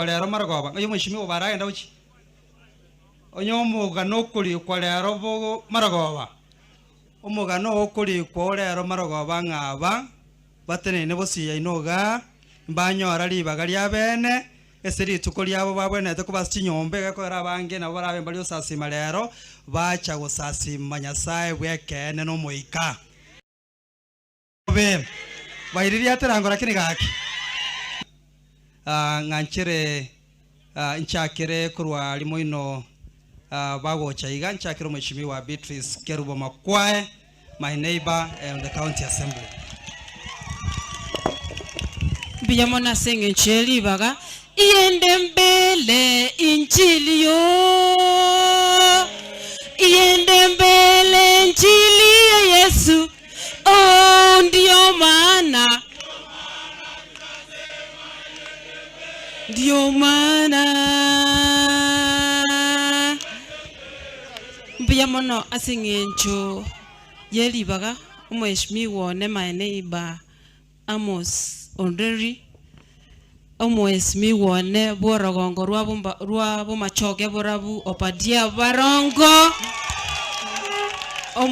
Rero marogoba, ng'ai omoishimi obo aragende gochia? Onye omogano okorikwa rero bo marogoba, omogano okorikwa o rero marogoba ng'a aba bateneine bosio yaino igaa, mbanyora ribaga ria bene, ase rituko riabo babwenerete koba ase chinyomba egekogera abange nabo barabe mbari gosasima rero, bacha gosasima Nyasae bw'ekeene na Omoika. Bobe, baiririate rango lakini gaki. Ah, ng'anchere ah, nchakere korwa rimoino ah, bagocha iga nchakere omweshimiwa Beatrice Kerubo Makwae my neighbor on the county assembly. Mbuya mono ase engencho ye ribaga. Iyende mbele inchili yo Iyende mbele inchili ya Yesu Oh ndio maana Ndio maana Mbuya mono ase eng'encho ye ribaga omweshimiwa one my neighbor Amos Onderi, omweshimiwa one bw'orogongo rwa bomba rwa bomachoge borabu Obadia Barongo,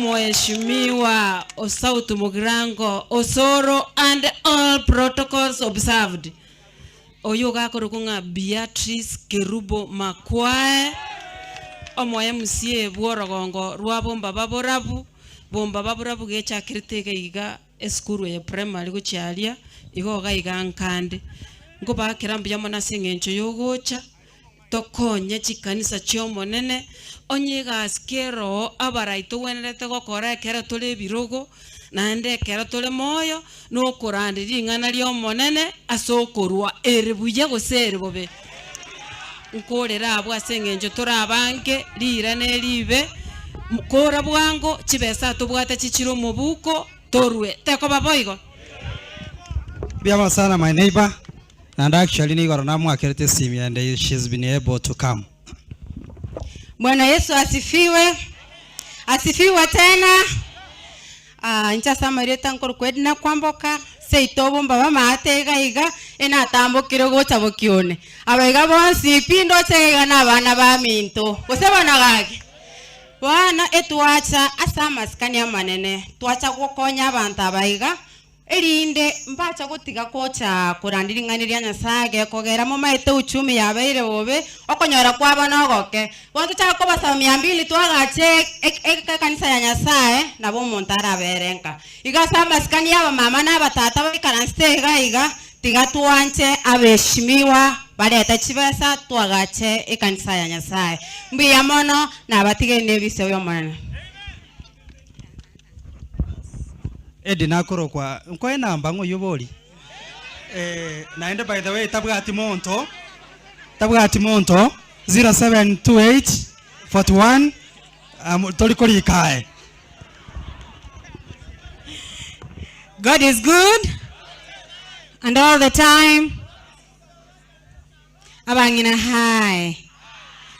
omweshimiwa o South Mugirango Osoro and all protocols observed. Oyio ogakorokwa ng'a Beatrice Kerubo Makwae, omo MCA bw'orogongo rwa bombaba borabu, bombaba borabu gechakerete iga iga. Esukuru eye primary gochia aria, igo iga iga nkande. Nkobakera mbuya mono ase eng'encho yogocha, tokonye chikanisa chi'Omonene, onye egasi keroo abarai togwenerete gokora ekero tore ebirogo, naende ekero tore moyo, na okorandia ring'ana ri'Omonene ase okorua ere buya gose ere bobe. Nkorera abwo ase eng'encho tore abange, riira ne ribe, kora bwango, chibesa tobwate chichire omobuko, torue. Tekoba boigo? Mbuya sana my neighbor and actually nigoro namwakerete esimi and she's been able to come. Bwana Yesu asifiwe, asifiwe tena. Ah, inche ase amarieta nkorokwa Edna Kwamboka, seito obo mbaba maate iga iga, enatambokire gocha bokione. Abaiga bonsi pi ndoche iga iga na abana baminto, gose bono gaki? Bono etwacha ase amasikani amanene, twacha gokonya abanto aba iga, Erinde mbacha gotiga gocha korandia ring'ana ria Nyasae, gekogera momaete uchumi yabeire bobe, okonyora kwabo nogoke. Bono tochake kobasaba mia mbili twagache ekanisa ya Nyasae, nabo omonto arabere nka. Iga ase amasikani y'abamama na abatata baikaransete iga iga, tiga twanche abeshimiwa barete chibesa twagache ekanisa ya Nyasae. Mbuya mono, nabatigeri nebisio bi'Omonene. Eddie nakorokwa nkoe enamba ng'a oyio bori eh, naende by the way tabwati monto tabwati monto 0728 41 um, tori korika aye God is good and all the time. Abang'ina hi.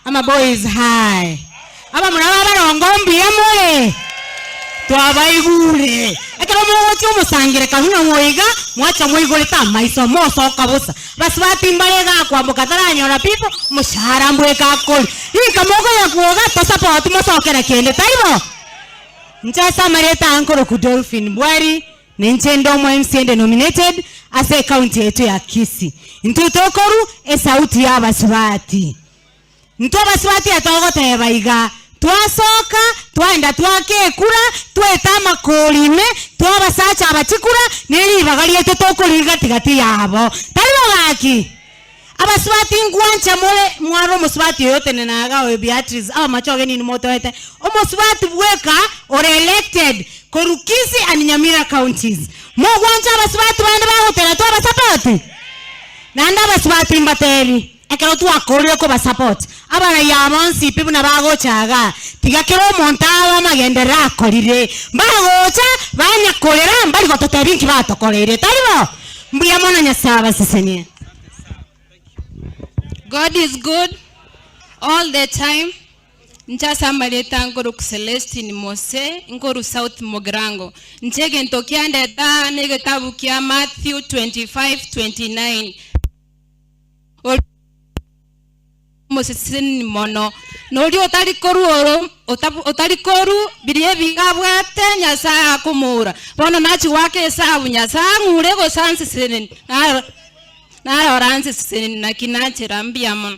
Ama boys hi. Abamura babarongo mbuya more? Twabaigure. Ekero mogochia omosangererekano buna oiga, mwacha mwaigorete amaiso, mosoka bosa. Basubati mbare iga akwamboka taranyora people, omoshahara mbweka akori. Rika mokonya kwoga, tosupport mosokera kende, taibo? Inche ase amarieta aya nkorokwa Dolphin Bwari. Ninche inde omo MCA inde nominated ase ecounty yaito ya Kisii. Intwe tokorwa esauti ya abasubati. Intwe abasubati aya togoteba iga, twasoka, twaenda twaka ekura, twaeta amakori ime, twa abasacha aba chikura, ne ribaga riaito tokorigia gati gati yabo. Tari bo gaki? Abasubati nkwancha more mware omosubati oyo otenene iga oyo Beatrice abamache ogenini motoete, omosubati bweka ore elected korwa Kisii and Nyamira counties. Mogwancha abasubati bande bagotera twabasapoti? Naende abasubati mbatebi, ekero twakorire kobasapoti, abaraiyo aba bonsi pi buna bagocha igaa, tiga kera omonto abe amagenderero akorire. Mbagocha, banyakorera, mbari gototebia inki batokoreire, tari bo? Mbuya mono Nyasae abasesenie. God is good all the time. Inche ase amarieta nkorokwa Celestine Mose, nkorwa South Mugirango. Inche egento kiandeta aa na egetabu kia Matthew 25:29. omoseseni mono. Noria otari korwa oro otari korwa biria ebiga abwate Nyasae akomoura. Bono nachia goaka esabu Nyasae ang'ure gose anseseni, narora anseseni naki nachera mbuya mono.